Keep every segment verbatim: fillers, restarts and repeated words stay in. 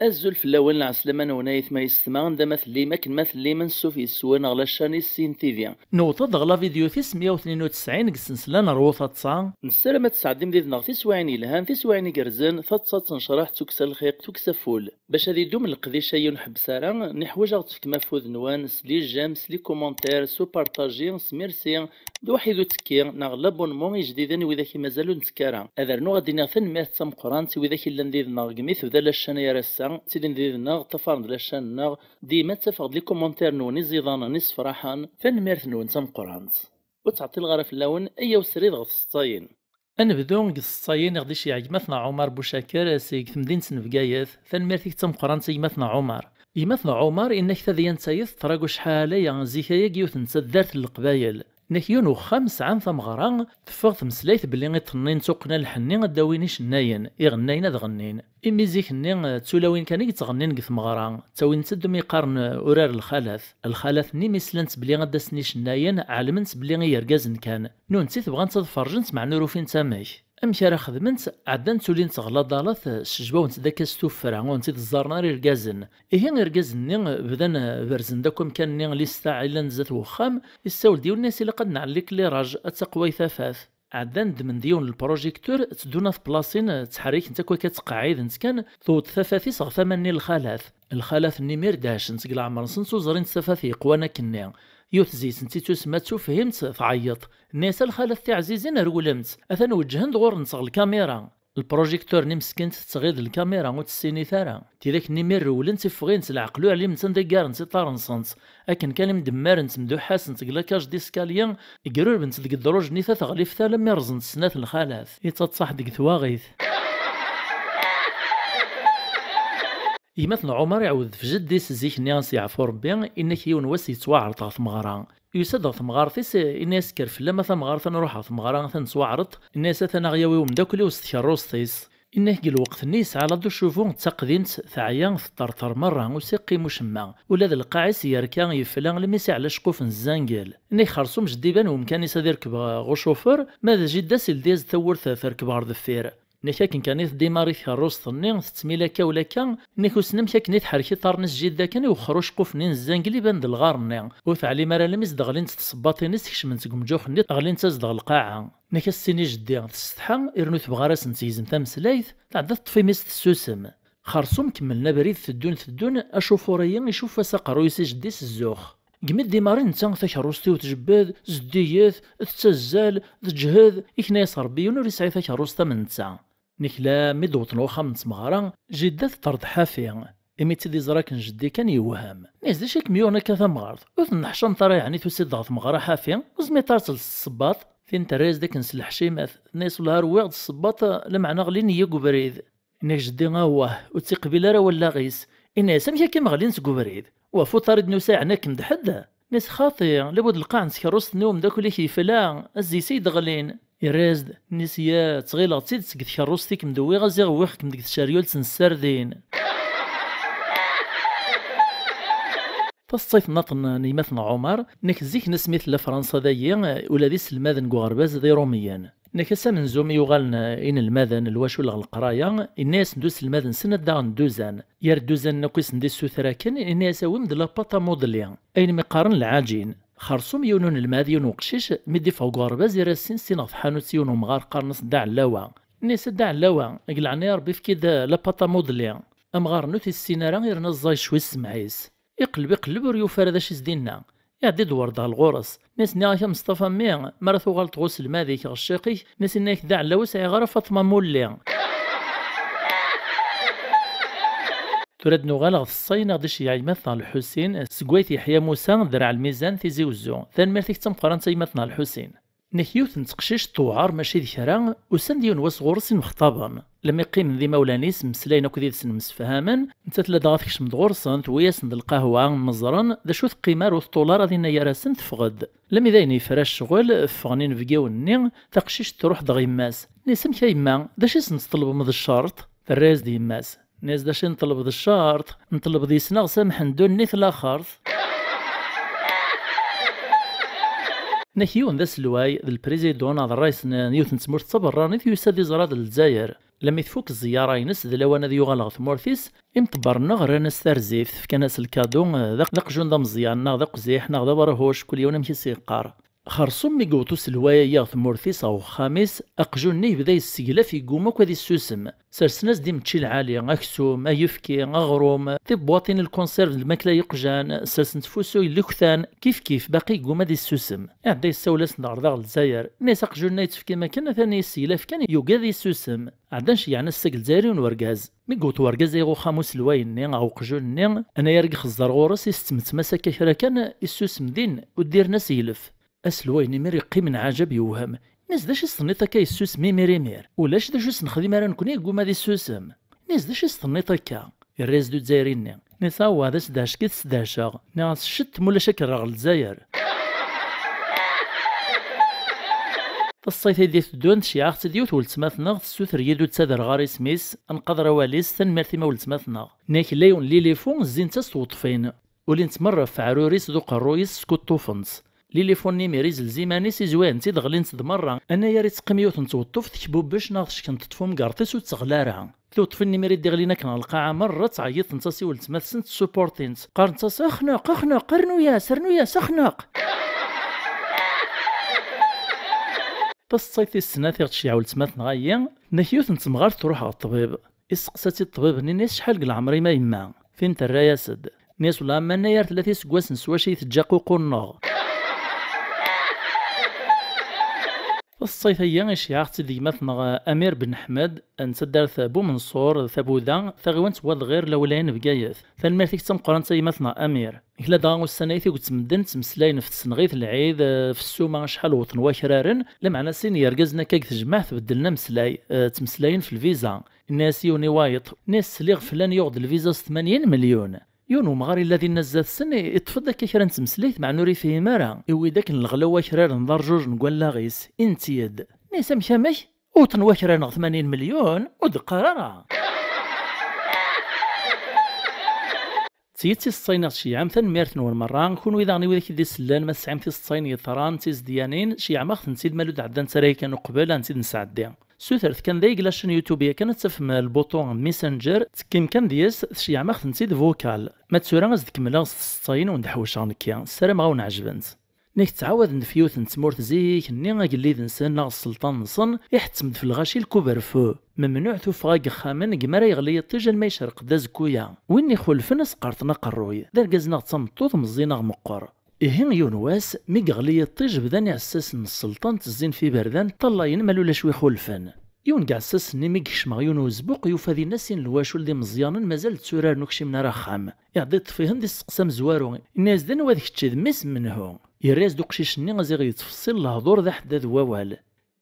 Azul fell-awen, lɛeslama-nwen ay atma yessetma, anda ma tellim, akken ma tellim, ansuf yes-wen ɣer la chaîne Issin T V. Newweḍ-d ɣer la vidéo tis meyya u tnin u tesɛin deg ssensla n Rwu Taḍsa. Nessaram ad tesɛeddim did-neɣ tiswiɛin yelhan, tiswiɛin igerrzen, taḍsa d tnecraḥt, tukksa lxiq, tukksa ful. Bac ad idum leqdic-agi ur nḥebbes ara, neḥwaǧ ad ɣ-tefkem afud-nwen s les j'aime, s les commentaires, s upartaji, s merci, d waḥid uttekki neɣ l'abonnement ijdiden i widak i mazal ur nettekki ara. Ad rnuɣ ad d-iniɣ tanemmirt d tameqqrant i widak i llan did-neɣ deg mi tebda la chaîne ar ass-a, ttilin did-neɣ, ṭṭafaren-d la chaîne-nneɣ, dima ttafeɣ-d les commentaires-nwen iẓidanen, issefraḥen, tanemmirt-nwen d tameqqrant. Ur ttɛeṭṭileɣ ara fell-awen, ayyaw srid ɣer tseḍsayin. Ad nebdu deg tseḍsayin i ɣ-d-iceyyeɛ gma-tneɣ Ɛumar Bucaker seg temdint n Bgayet. Tanemmirt-ik d tameqqrant a gma-tneɣ Ɛumar. Gma-tneɣ Ɛumar, inna-k tadyant-ayi teṭṭragu acḥal aya, zik ayagi yiwet n taddart n Leqbayel. Inna-k yiwen uxxam sɛan tameɣra, teffeɣ tmeslayt belli iṭṭen-nni n tuqqna n lḥenni ad d-awin icennayen, iɣennayen ad ɣennin. Imi zik-nni, d tulawin kan i yettɣennin deg tmeɣra, ttawin-tt-id umi qqaren urar lxalat. Lxalat-nni mi slant belli ad d-asen icennayen, ɛelment belli i yergazen kan. Nunti bɣant ad ferjent meɛna ur ufint amek. Amek ara xedment? Ɛeddant ulint ɣer laḍalat, ssejbawent-d akka s tuffra, ur tent-id-ẓẓaren ara irgazen. Ihi irgazen-nni bdan berzen-d akk amkan-nni, lista i llan zdat wexxam, issawel-d yiwen-nni-as ilaq ad nɛelli kliraj, ad taqway tafat. Ɛeddan ddmen-d yiwen n lprojiktur, tteddun ad t-plasin, ttḥerriken-t akk akka ttqeɛɛiden-t kan, tewweḍ tafat-is ɣer tama-nni n lxalat. Lxalat-nni imir dehcent seg leɛmer-nsent ur ẓrint tafat yeqwan akkenni. Yiwet deg-sent i tusemma d tufhimt, tɛeyyeḍ. Tenna-yas: "A lxalat tiɛzizin, rewlemt, atan weǧhen-d ɣur-nteɣ lkamira." Lprojiktur-nni meskint tettɣid lkamira ur tessinit ara. Tidak-nni mi rewlent, ffɣent, leɛqel ur ɛliment anda ggarent iḍarren-nsent. Akken kan i mdemmarent, mduḥḥasent deg la cage d'escalier, grurben-tt deg ddruj-nni tateɣlift alammi rẓent snat lxalat. Yettaṭṭaḥ deg twaɣit. Gma-tneɣ Ɛumar iɛawed ɣef jeddi-s zik-nni, a s-yeɛfu Rebbi, inna-k yiwen wass yettwaɛreḍ ɣer tmeɣra. Yusa-d ɣer temɣart-is, inna-yas: "Kker fell-am a tamɣart, ad nruḥ ɣer tmeɣra, atan ttwaɛreḍ." Inna-yas: "Atan a ɣ-yawi umeddakel-iw s tkerrust-is." Inna-k deg lweqt-nni yesɛa la douche au vent d taqdimt, teɛya, teṭṭerṭer merra, ur s-iqqim ucemma. Ula d lqaɛ-is yerka, yefla, almi s-iɛla aceqquf n zzangel. Inna-k xersum jeddi iban wemkan-is ad irkeb ɣer ucufur, ma d jidda-s ildi-yas-d tawwurt terkeb ɣer deffir. Inna-k akken kan i tdimari tkerrust-nni, tettmil akka u lakka, inna-k ussen amek akken i tḥerrek iḍarren-is jidda kan, iwexxer uceqquf-nni n zzangel iban-d lɣar-nni. Ur teɛlim ara almi s-d-ɣlint tṣebbaṭin-is, kecment seg umǧux-nni, ɣlint-as-d ɣer lqaɛa. Inna-k a s-tini jeddi, tessetḥa, irnu tebɣa ara sen-tegzem tameslayt, tɛedda teṭṭef imi-s tessusem. Xersum kemmlen abrid, teddun, teddun, acufur-agi icuff-as aqerruy-is i jeddi-s zzux. Deg mi d-imari netta, takerrust-iw tjebbed, zeddiget, tettazzal, teǧhed, ikna-yas Rebbi yiwen ur yesɛi takerrust am netta. Nekla mi d-wwḍen uxxam n tmeɣra, jidda teṭṭerḍ ḥafi. Imi tt-id-iẓra akken jeddi kan yewhem. Inna-yas: "D acu i kem-yuɣen akka tamɣart? Ur tenneḥcameḍ ara yeɛni tusiḍ-d ɣer tmeɣra ḥafi? Ur zmireḍ ara ad telseḍ ssebbaṭ?" Tin terra-yas-d akken s leḥcimat, tenna-yas: "Wellah ar wwiɣ-d ssebbaṭ, lameɛna ɣlin-iyi deg ubrid." Inna-k jeddi: "Awah, ur tt-iqbil ara wallaɣ-is." Inna-yas: "Amek akka i m-ɣlin seg ubrid? Ɣef uḍar i d-nusa yeɛni akken d ḥedd?" Inna-yas: "Xaṭi, labud lqaɛ n tkerrust-nni umeddakel-ik yefla, azzi-s i yi-d-ɣlin." Irra-yas-d, inna-yas: "Ya, ttɣileɣ d tidet seg tkerrust i kem-d-wwiɣ, a ziɣ wwiɣ-kem deg tceryult n ssardin." Taseṭṭayt nniḍen n yemma-tneɣ Ɛumar, inna-k zik-nni asmi tella Fransa dagi, ula d iselmaden deg uɣerbaz d iṛumiyen. Inna-k ass amenzu mi yuɣalen inelmaden lwacul ɣer leqraya, inna-yasen-d uselmad-nsen ad d-aɣen dduzan. Ger dduzan-nni akk i sen-d-issuter akken, inna-yas: "Awim-d la pâte à modeler, ayen mi qqaren lɛaǧin." Xersum yiwen unelmad, yiwen uqcic, mi d-iffeɣ deg uɣerbaz, irra sin sin ɣer tḥanut yiwen umɣar qqaren-as Dda Ɛellawa. Inna-yas: "A Dda Ɛellawa, deg leɛnaya Rebbi, efk-id la pâte à modeler." Amɣar-nni ur t-issin ara, irna ẓẓay ccwi ssmaḥ-is. Iqelleb, iqelleb, ur yufi ara d acu i s-d-inna. Iɛeddi-d werḍal ɣur-s. Inna-s: "Nniɣ-ak a Meṣṭafa, mmi, mi ara tuɣaleḍ ɣer uselmad-ik, ɣer cciq-ik, inna-s, inna-ak Dda Ɛellawa ur sɛiɣ ara Faṭma Mulli." Tura ad nuɣal ɣer tseḍsa-nni i ɣ-d-iceyyeɛ gma-tneɣ Lḥusin, seg wayt Yeḥya Musa, Draɛ Lmizan, Tizi Wezzu. Tanemmirt-ik d tameqqrant a gma-tneɣ Lḥusin. Inna-k yiwet n teqcict tewɛer mačči d kra, usan-d yiwen wass ɣur-s imexṭaben. Lmi qqimen d imawlan-is, mmeslayen akk did-sen, msefhamen, nettat ladɣa tekcem-d ɣur-sen, tewwi-yasen-d lqahwa, mmeẓren, d acu teqqim ara ur teṭṭul ara dinna gar-asen, teffeɣ-d. Lmi d ayen yefra ccɣel, ffɣen inebgiwen-nni, taqcict truḥ-d ɣer yemma-s. Inna-yas: "Amek a yemma, d acu i sen-tṭelbem d ccerṭ?" Terra-yas-d yemma-s. Inna-yas: "D acu i nṭelleb d ccerṭ? Nṭelleb deg-sen ad ɣ-samḥen ddunit laxert." Nek yiwen d aselway, d lprizidu neɣ d ṛṛayes n yiwet n tmurt d taberranit, yusa-d iẓra d Lezzayer. Lami tfuk zziyara-ines, d lawan ad yuɣal ɣer tmurt-is. Imḍebbren-nneɣ rran-as tarzift, fkan-as lkadu, eh, d aq-, d aqjun d ameẓyan, neɣ d aqziḥ, neɣ d aberhuc, kul yiwen amek i s-yeqqar. Xersum mi yewweḍ uselway-agi ɣer tmurt-is, ɣer uxxam-is, aqjun-nni yebda yesseglaf, yegguma akk ad issusem. Sersen-as-d imečči lɛali, aksum, ayefki, aɣrum, tibwaṭin n lkunsiṛv d lmakla yeqjan, sersen-t f usuy, lluktan, kif kif, baqi yegguma ad issusem. Iɛedda yessawel-asen-d ɣer daɣ Lezzayer. Nni-as aqjun-nni yettefkim akken, atan yesseglaf kan, yugi ad issusem. Ɛeddan ceyyɛen-as-d seg Lezzayer yiwen wergaz. Mi yewweḍ wergaz-agi ɣer uxxam uselway-nni, ɣer uqjun-nni, anayer i ixezzer ɣur-s, isetmettem-as akka kra kan, issusem din, ur ddiren aseglef. Aselway-nni imir yeqqim n ɛajab yewhem. Nni-as: "D acu i s-tenniḍ akka yessusem imir imir? Ulac d acu i s-nexdim ara nekni, yegguma ad issusem." Nni-as: "D acu i s-tenniḍ akka?" Yerra-yas-d Uzzayri-nni. Nni-as: "Awah, d asdeɛcek i t-sdeɛceɣ." Nniɣ-as: "Ccet, ma ulac ad k-rreɣ Lezzayer." Taṣṣayt ay d-iteddun, teceyyeɛ-aɣ-tt-id yiwet weltma-tneɣ, tessuter-iyi-d ur ttadreɣ ara isem-is, ad nqader awal-is, tanemmirt-im a weltma-tneɣ. Nni-ak, yella yiwen n lilifu, zzint-as tweṭṭfin. Ulint merra ɣef uɛrur-is d uqerruy-is, skuṭṭufen-tt. Lilifu-nni imir izelz iman-is, izwiren-tt-id, ɣlint-d merra. Anayer i teqqim yiwet n tweṭṭuft, tekbubec neɣ teckemt-ṭṭef umgerṭ-is ur d-teɣli ara. Tiweṭṭfin-nni imir i d-iɣlin akken ɣer lqaɛa merra, ttɛeyyiḍent-as i weltma-tsent, ssupurṭint. Qqarent-as: "Axneq, axneq, rnu-yas, rnu-yas, axneq!" Taseḍsayt tis snat i ɣ-tceyyeɛ weltma-tneɣ-agi, tenna-k yiwet n temɣart truḥ ɣer ṭṭbib. Isteqsa-tt-id ṭṭbib-nni, nni-as: "Acḥal deg leɛmer-im a yemma?" Tin terra-yas-d. Nni-as: "Wellah a mma anayer tlata iseggasen s wacu i teǧǧa aququ-nneɣ." Taseḍsayt-agi iceyyeɛ-aɣ-tt-id gma-tneɣ Amir Ben Ḥmed, n taddart Bumenṣur, Tabuda, taɣiwant n Wadɣir, lawlaya n Bgayet. Tanemmirt-ik d tameqqrant a gma-tneɣ Amir. Nekla dɣa ussan-a i tuget n medden ttmeslayen ɣef tsenɣit, lɛid, eh, f ssuma acḥal wwḍen wakraren, lameɛna sin yergazen akka deg tejmaɛt beddlen ameslay, eh, ttmeslayen f lviza. Nni-as yiwen i wayeḍ, nni-as: "Sliɣ flan yuɣ-d lviza s tmanyin melyun." Yiwen umɣar yella dinna zdat-sen, i-, iṭṭef-d akka kra n tmeslayt, meɛna ur ifhim ara. Iwwi-d akken leɣla n wakraren d arjuj n wallaɣ-is, inti-d. Nni-as: "Amek, amek? Wwḍen wakraren ɣer tmanyin melyun? Ur d-qqar ara!" D tidet tiseḍsayin i ɣ-tceyyeɛem, tanemmirt-nwen merra. Kunwi daɣen i widak i d-isellen, ma tesɛim tiseḍsayin yeḍran d tizedyanin, ceyyɛem-aɣ-tent-id, ma ur d-ɛeddant ara yakan uqbel, ad tent-id-nesɛeddi. Sutret kan deg la chaîne YouTube yakan, ad tafem lbuṭu Messenger, tekkim kan deg-s, tceyyɛem-aɣ-tent-id vocal. Ma d tura ad s-d-kemmleɣ s tseḍsayin wen-d-ḥewceɣ nekki, ssarameɣ ad wen-ɛejbent. Nni-ak ttɛawaden ɣef yiwet n tmurt zik-nni agellid-nsen neɣ sselṭan-nsen iḥettem-d f lɣaci lkuberfu. Memnuɛ tuffɣa deg yexxamen deg mi ara yeɣli yiṭij alma yecreq-d azekku-ya. Win ixulfen ad s-qqerten aqerruy. D argaz neɣ d tameṭṭut, meẓẓi neɣ meqqer. Ihi yiwen wass, mi yeɣli yiṭij, bdan iɛessasen n sselṭan ttezzin f iberdan, ṭṭalayen ma lulac wi xulfen. Yiwen deg iɛessasen-nni mi yekcem ɣer yiwen uzbuq, yufa dinna sin lwacul d imeẓyanen mazal tturaren ur kcimen ara axxam. Iɛedda iṭṭef-ihen-d isteqsa amezwaru, inna-yas-d: "Anwa d kečči, d mmi-s n menhu?" Yerra-yas-d uqcic-nni aziɣ yettfeṣṣil lehdur d aḥeddad n wawal.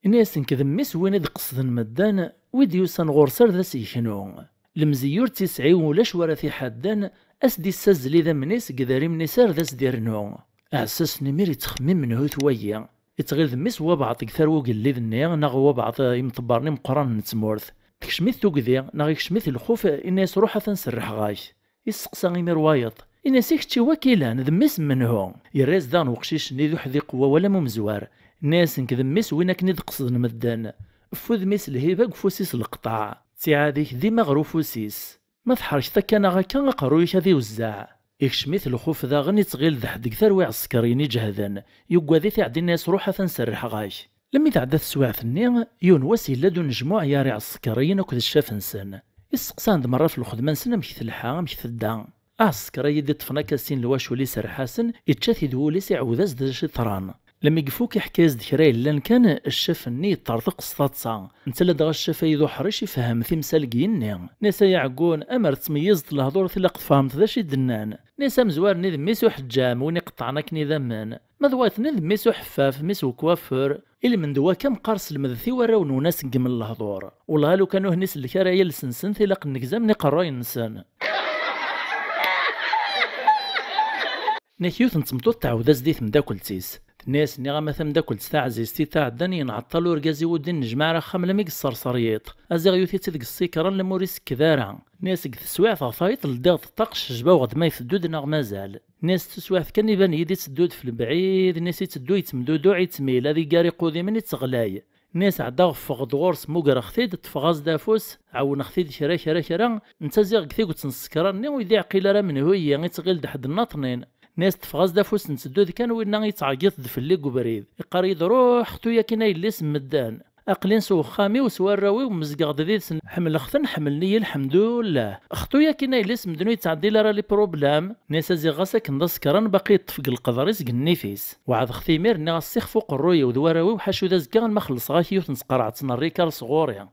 Inna-yas: "Nekk d mmi-s win i d-qesden medden, wi d-yusan ɣur-s ar d as-yeknu. Lemzeyya ur tt-isɛi, ulac wara t-iḥadden, as-d-issazzel idammen-is deg idrimen-is ar d as-d-irnu." Aɛessas-nni imir ittxemmim menhu-t wayi. Ittɣil d mmi-s n wabɛaḍ deg tarwa ugellid-nni neɣ wabɛaḍ imḍebbren imeqqranen n tmurt. Tekcem-it tugdi neɣ ikcem-it lxuf, inna-yas: "Ruḥ ad t-nserrḥeɣ-ak." Isteqsa imir wayeḍ, inna-yas: "I kečč i wakilan, d mmi-s n menhu?" Yerra-yas daɣen weqcic-nni d uḥdiq n wawal am umezwar. Inna-yas: "Nekk d mmi-s win akken i d-qesden medden. F wudem-is lhiba, deg ufus-is leqṭeɛ. Ttiɛad-ik dima ɣer ufus-is. Ma tḥerkeḍ akka neɣ akka, aqerruy-ik ad iwezzeɛ." Ikcem-it lxuf daɣen, ittɣil d ḥedd deg tarwa iɛsekriyen iǧehden. Yuggad-it, iɛedda inna-yas: "Ruḥ ad t-nserrḥeɣ-ak." Lemmi tɛedda teswiɛt-nni, yiwen wass yella-d unejmuɛ gar iɛsekriyen akked ccaf-nsen. Isteqsan-d merra ɣef lxedma-nsen amek telḥa, amek tedda. Aɛsekri i d-iṭṭfen akka sin lwacul iserreḥ-asen, ičča-t-id wul-is, iɛawed-as-d d acu iḍran. Lmi ifuk iḥka-yas-d kra yellan kan, ccaf-nni yeṭṭerḍeq s taḍsa. Netta ladɣa ccaf-ayi d uḥric ifehhem timsal deg yigenni. Nni-as: "Ay aɛeggun, amer tettmeyyizeḍ lehdur, tilaq tfehmeḍ d acu i d-nnan." Nni-as: "Amezwar-nni d mmi-s uḥeǧǧam, win iqeṭṭɛen akken idammen. Ma d wayeḍ-nni d mmi-s uḥeffaf, mmi-s ukwafur. Ilmend n wakka meqqar selmedet i warraw-nwen aseggem n lehdur. Wellah a lukan ur hen-isellek ara iles-nsen, tilaq nnegzamen iqerruyen-nsen." Nek yiwet n tmeṭṭut tɛawed-as-d i temdakelt-is. Nni-as, nniɣ-am a tamdakkelt taɛzizt i taɛeddan yenɛeṭṭal urgaz-iw ur d-innejmaɛ ara axxam lami yesserser yiḍ. Aziɣ yuti-tt-id deg ṣṣikra lami ur isekked ara. Nni-as deg teswiɛt ɣer tayeḍ ldiɣ-d ṭṭaq cejbaw ɣer-d ma iteddu-d neɣ mazal. Nni-as tuswiɛt kan iban-iyi-d iteddu-d f lebɛid, nni-as iteddu yettemduduɛ yettmil ad iggar iqudimen itteɣlay. Nni-as ɛeddaɣ ffɣeɣ-d ɣur-s mmugreɣ-t-id ṭṭfeɣ-as-d afus ɛawneɣ-t-id kra kra kra. Netta ziɣ deg tiget n ṣṣekra-nni ur d-iɛqil ara menhu-yi ittɣil-d ḥedd nnaṭnin. Nni-as ṭṭfeɣ-as-d afus nteddu-d kan winna yettɛeggiḍ-d fell-i deg ubrid iqqar-iyi-d ruḥ xtu-yakin a yelli-s n medden. Aql-in s uxxam-iw s warraw-iw mmezgeɣ-d did-sen ḥemmleɣ-ten ḥemmlen-iyi lḥemdullah. Xtu-yakin a yelli-s n medden ur yettɛeddil ara les problèmes. Nni-as aziɣ ɣas akken d asekran baqi yeṭṭef deg leqder-is deg nnif-is. Weɛdeɣ-t imir nniɣ-as sixef uqerruy-iw d warraw-iw ḥacu d azekka alma xellṣeɣ-ak yiwet n tqerɛet n rrikal sɣur-i.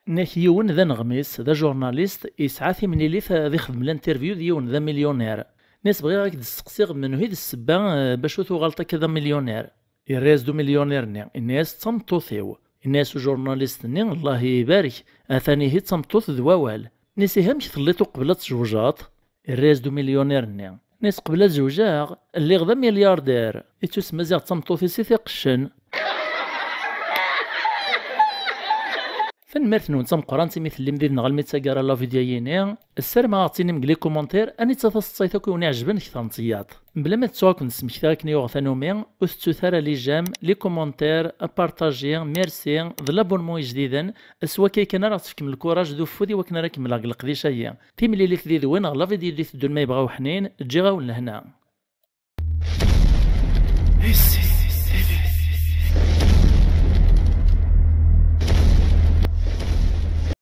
Nni-ak yiwen d aneɣmis d ajurnalist yesɛa timlilit ad ixdem l'interview d yiwen d amilyunir. Nni-as bɣiɣ ad k-d-steqsiɣ menhu i d ssebba eh, bacu tuɣaleḍ akka d amilyunir. Irra-yas-d umilyunir-nni inna-yas d tameṭṭut-iw. Inna-yas ujurnalist-nni Allah ibarek, atan ihi d tameṭṭut d wawal. Nni-as ihi amek telliḍ uqbel ad tjewjeḍ? Irra-yas-d umilyunir-nni. Nni-as qbel ad zewjeɣ lliɣ d amilyardir. Ittusemma ziɣ d tameṭṭut-is i t-iqeccen. Tanemmirt-nwen d tameqqrant imi tellim did-neɣ almi d taggara la vidéo-yini. Ssarameɣ ad ɣ-tinim deg les commentaires anita taseḍsayt akk i wen-iɛejben kter n tiyaḍ. Mebla ma tettuɣ ad ken-d-smektiɣ akken yuɣ tanumi, ur tettut ara les j'aime, les commentaires, partager, merci, d l'abonnement ijdiden, s wakka kan ara ɣ-tefkem lkuraj d ufud i wakken ara kemmleɣ deg leqdic-agi. Timlilit did-wen ɣer la vidéo d-iteddun ma yebɣa uḥnin, ǧǧiɣ-awen lehna.